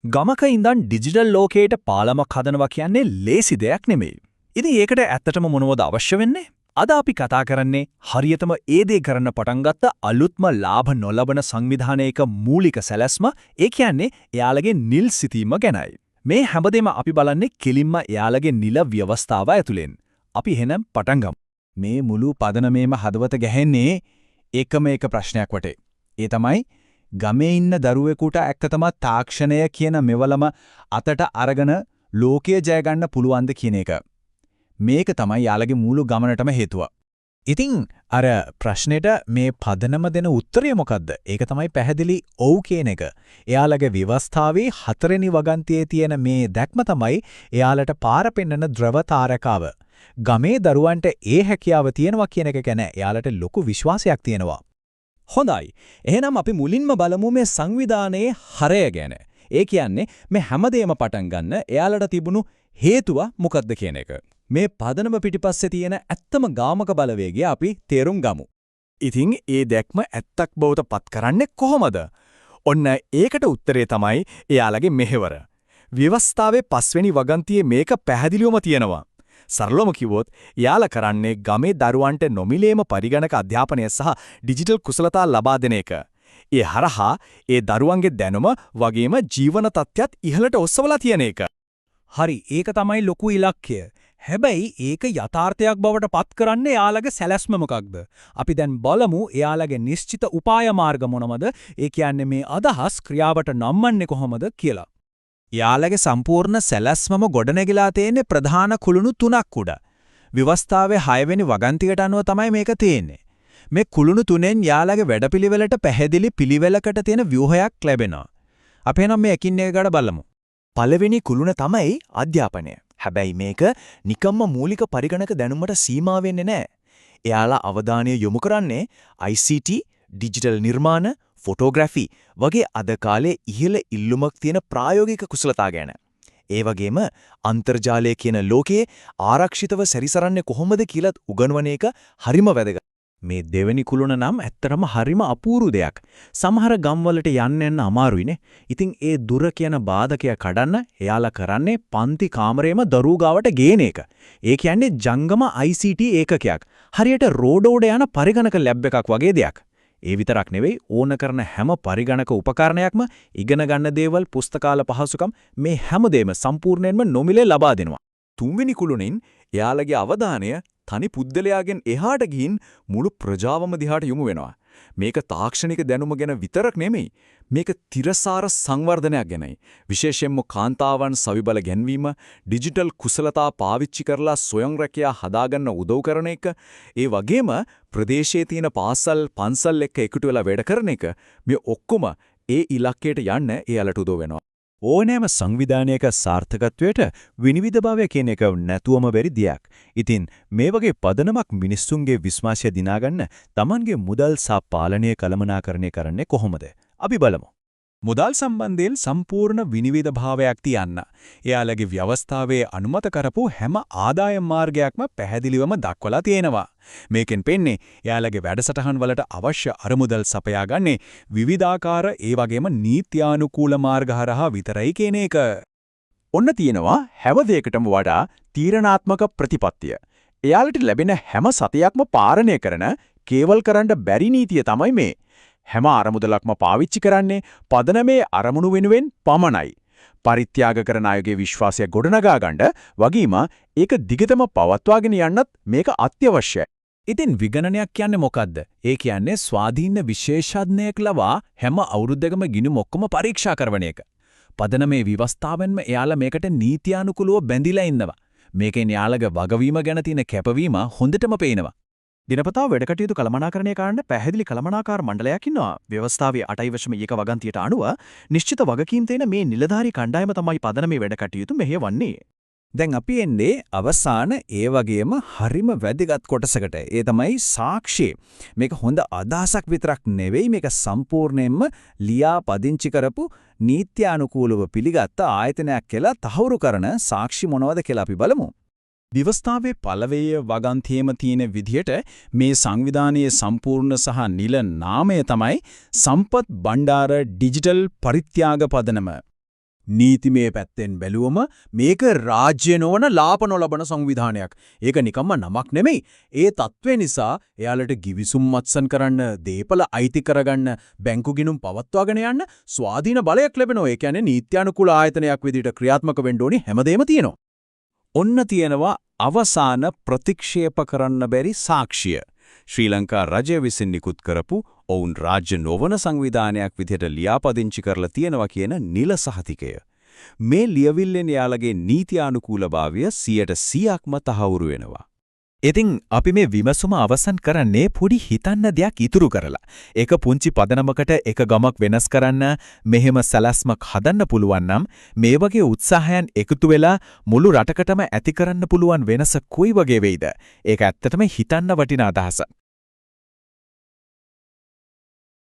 ගමක ඉඳන් ඩිජිටල් ලෝකයට පාලමක් හදනවා කියන්නේ ලේසි දෙයක් නෙමෙයි. ඉතින් ඒකට ඇත්තටම මොනවද අවශ්‍ය වෙන්නේ? අද අපි කතා කරන්නේ හරියටම ඒ දේ කරන්න පටන් ගත්ත අලුත්ම ලාභ නොලබන සංවිධානයක මූලික සැලැස්ම, ඒ කියන්නේ එයාලගේ නිල් සිතීම ගැනයි. මේ හැමදේම අපි බලන්නේ කෙලින්ම එයාලගේ නිල ව්‍යවස්ථාව ඇතුලෙන්. අපි එහෙනම් පටන් ගමු. මේ මුළු පදනමේම හදවත ගැහෙන්නේ එකම එක ප්‍රශ්නයක් වටේ. ඒ තමයි ගමේ ඉන්න දරුවෙකුට ඇත්තටම තාක්ෂණය කියන මෙවලම අතට අරගෙන ලෝකය ජය ගන්න පුළුවන්ද කියන එක. මේක තමයි යාලගේ මුළු ගමනටම හේතුව. ඉතින් අර ප්‍රශ්නෙට මේ පදනම දෙන උත්තරය මොකද්ද? ඒක තමයි පැහැදිලි ඔව් කියන එක. එයාලගේ ව්‍යවස්ථාවේ හතරවෙනි වගන්තියේ තියෙන මේ දැක්ම තමයි එයාලට පාර පෙන්නන ධ්‍රැව තාරකාව. ගමේ දරුවන්ට ඒ හැකියාව තියෙනවා කියන එක ගැන එයාලට ලොකු විශ්වාසයක් තියෙනවා. හොඳයි. එහෙනම් අපි මුලින්ම බලමු මේ සංවිධානයේ හරය ගැන. ඒ කියන්නේ මේ හැමදේම පටන් ගන්න එයාලට තිබුණු හේතුව මොකද්ද කියන එක. මේ පදනම පිටිපස්සේ තියෙන ඇත්තම ගාමක බලවේගය අපි තේරුම් ගමු. ඉතින් ඒ දැක්ම ඇත්තක් බවට පත් කරන්නේ කොහොමද? ඔන්න ඒකට උත්තරේ තමයි එයාලගේ මෙහෙවර. ව්‍යවස්ථාවේ පස්වෙනි වගන්තියේ මේක පැහැදිලිවම තියෙනවා. සරලවම කිව්වොත් එයාලා කරන්නේ ගමේ දරුවන්ට නොමිලේම පරිගණක අධ්‍යාපනය සහ ඩිජිටල් කුසලතා ලබා දෙන එක. ඒ හරහා ඒ දරුවන්ගේ දැනුම වගේම ජීවන තත්ත්වයත් ඉහළට ඔස්සවලා තියෙන එක. හරි, ඒක තමයි ලොකු ඉලක්කය. හැබැයි ඒක යථාර්ථයක් බවට පත් කරන්න එයාලගේ සැලැස්ම මොකක්ද? අපි දැන් බලමු එයාලගේ නිශ්චිත උපාය මාර්ග මොනවද? ඒ කියන්නේ මේ අදහස් ක්‍රියාවට නම්මන්නේ කොහොමද කියලා. එයාලගේ සම්පූර්ණ සැලැස්මම ගොඩනැගිලා තියෙන්නේ ප්‍රධාන කුළුණු තුනක් උඩ. ව්‍යවස්ථාවේ 6 වෙනි වගන්තියට අනුව තමයි මේක තියෙන්නේ. මේ කුළුණු තුනෙන් යාලගේ වැඩපිළිවෙලට පැහැදිලි පිළිවෙලකට තියෙන ව්‍යුහයක් ලැබෙනවා. අපි එහෙනම් මේ එකින් එකකට බලමු. පළවෙනි කුළුණ තමයි අධ්‍යාපනය. හැබැයි මේක නිකම්ම මූලික පරිගණක දැනුමට සීමා වෙන්නේ නැහැ. එයාලා අවධානය යොමු කරන්නේ ICT, digital නිර්මාණ, ෆොටෝග්‍රැෆි වගේ අද කාලේ ඉහළ ඉල්ලුමක් තියෙන ප්‍රායෝගික කුසලතා ගැන. ඒ වගේම අන්තර්ජාලය කියන ලෝකයේ ආරක්ෂිතව සැරිසරන්නේ කොහොමද කියලාත් උගන්වන එක හරිම වැදගත්. මේ දෙවෙනි කුළුණ නම් ඇත්තටම හරිම අපූරු දෙයක්. සමහර ගම්වලට යන්න යන්න අමාරුයිනේ. ඉතින් ඒ දුර කියන බාධකය කඩන්න එයාලා කරන්නේ පන්ති කාමරේම දරුවෝ ගාවට ගේන එක. ඒ කියන්නේ ජංගම ICT ඒකකයක්. හරියට රෝඩ උඩ යන පරිගණක ලැබ් එකක් වගේ දෙයක්. ඒ විතරක් නෙවෙයි, ඕන කරන හැම පරිගණක උපකරණයක්ම, ඉගෙන ගන්න දේවල්, පුස්තකාල පහසුකම්, මේ හැමදේම සම්පූර්ණයෙන්ම නොමිලේ ලබා දෙනවා. තුන්වෙනි කුළුණෙන් එයාලගේ අවධානය තනි පුද්ගලයාගෙන් එහාට ගිහින් මුළු ප්‍රජාවම දිහාට යොමු වෙනවා. මේක තාක්ෂණික දැනුම ගැන විතරක් නෙමෙයි. මේක තිරසාර සංවර්ධනයක් ගැනයි. විශේෂයෙන්ම කාන්තාවන් සවිබල ගැන්වීම, ඩිජිටල් කුසලතා පාවිච්චි කරලා ස්වයං රැකියා හදාගන්න උදව් කරන එක, ඒ වගේම ප්‍රදේශයේ තියෙන පාසල් පන්සල් එක්ක එකතු වෙලා වැඩ කරන එක, මේ ඔක්කොම ඒ ඉලක්කයට යන්න එයාලට උදව් වෙනවා. ඕනෑම සංවිධානයක සාර්ථකත්වයට විනිවිදභාවය කියන එක නැතුවම බැරි දෙයක්. ඉතින් මේ වගේ පදනමක් මිනිස්සුන්ගේ විශ්වාසය දිනාගන්න තමන්ගේ මුදල් සහ පාලනය කළමනාකරණය කරන්නේ කොහොමද? අපි බලමු. මුදල් සම්බන්ධයෙන් සම්පූර්ණ විනිවිදභාවයක් තියන්න. එයාලගේ ව්‍යවස්ථාවේ අනුමත කරපු හැම ආදායම් මාර්ගයක්ම පැහැදිලිවම දක්වලා තියෙනවා. මේකෙන් පෙන්නේ එයාලගේ වැඩසටහන් වලට අවශ්‍ය අරමුදල් සපයා ගන්නේ විවිධාකාර, ඒ වගේම නීත්‍යානුකූල මාර්ග හරහා විතරයි කියන එක. ඔන්න තියෙනවා හැම දෙයකටම වඩා තීරණාත්මක ප්‍රතිපත්තිය. එයාලට ලැබෙන හැම සතයක්ම පාලනය කරන කේවල් කරන්න බැරි නීතිය තමයි මේ. හැම අරමුදලක්ම පාවිච්චි කරන්නේ පදනමේ අරමුණු වෙනුවෙන් පමණයි. පරිත්‍යාග කරන අයගේ විශ්වාසය ගොඩනගා ගන්න වගේම ඒක දිගටම පවත්වාගෙන යන්නත් මේක අත්‍යවශ්‍යයි. ඉතින් විගණනයක් කියන්නේ මොකද්ද? ඒ කියන්නේ ස්වාධීන විශේෂඥයෙක් ලවා හැම අවුරුද්දකම ගිණුම් ඔක්කොම පරීක්ෂා කරන එක. පදනමේ ව්‍යවස්ථාවෙන්ම එයාලා මේකට නීත්‍යානුකූලව බැඳිලා ඉන්නවා. මේකෙන් එයාලගේ වගවීම ගැන තියෙන කැපවීම හොඳටම පේනවා. දිනපතා වැඩ කටයුතු කළමනාකරණය කරන්න පැහැදිලි කළමනාකාර මණ්ඩලයක් ඉන්නවා. ව්‍යවස්ථාවේ 8.1 වගන්තියට අනුව නිශ්චිත වගකීම් තියෙන මේ නිලධාරී කණ්ඩායම තමයි පදනමේ වැඩ කටයුතු මෙහෙයවන්නේ. දැන් අපි එන්නේ අවසාන, ඒ වගේම හරිම වැදගත් කොටසකට. ඒ තමයි සාක්ෂි. මේක හොඳ අදහසක් විතරක් නෙවෙයි, මේක සම්පූර්ණයෙන්ම ලියා පදිංචි කරපු, නීත්‍යානුකූලව පිළිගත්ත ආයතනයක් කියලා තහවුරු කරන සාක්ෂි මොනවද කියලා අපි බලමු. ව්‍යවස්ථාවේ පළවෙනි වගන්තියේම තියෙන විදිහට මේ සංවිධානයේ සම්පූර්ණ සහ නිල නාමය තමයි සම්පත් බණ්ඩාර ඩිජිටල් පරිත්‍යාග පදනම. නීතිමය පැත්තෙන් බැලුවම මේක රාජ්‍ය නොවන ලාභ නොලබන සංවිධානයක්. ඒක නිකම්ම නමක් නෙමෙයි. ඒ තත්ත්වය නිසා එයාලට ගිවිසුම් අත්සන් කරන්න, දේපල අයිති කරගන්න, බැංකු ගිණුම් පවත්වාගෙන යන්න ස්වාධීන බලයක් ලැබෙනවා. ඒ කියන්නේ නීත්‍යානුකූල ආයතනයක් විදිහට ක්‍රියාත්මක වෙන්න ඕනි හැමදේම තියෙනවා. ඔන්න තියෙනවා අවසාන ප්‍රතික්ෂේප කරන්න බැරි සාක්ෂිය. ශ්‍රී ලංකා රජය විසින් නිකුත් කරපු ඔවුන් රාජ්‍ය නොවන සංවිධානයක් විදිහට ලියාපදිංචි කරලා තියෙනවා කියන නිල සහතිකය. මේ ලියවිල්ලෙන් එයාලගේ නීත්‍යානුකූලභාවය 100%ක්ම තහවුරු වෙනවා. ඉතින් අපි මේ විමසුම අවසන් කරන්නේ පොඩි හිතන්න දෙයක් ඉතුරු කරලා. ඒක පුංචි පදනමකට එක ගමක් වෙනස් කරන්න මෙහෙම සැලැස්මක් හදන්න පුළුවන් නම් මේ වගේ උත්සාහයන් එකතු වෙලා මුළු රටකටම ඇති කරන්න පුළුවන් වෙනස කොයි වගේ වෙයිද? ඒක ඇත්තටම හිතන්න වටින අදහසක්.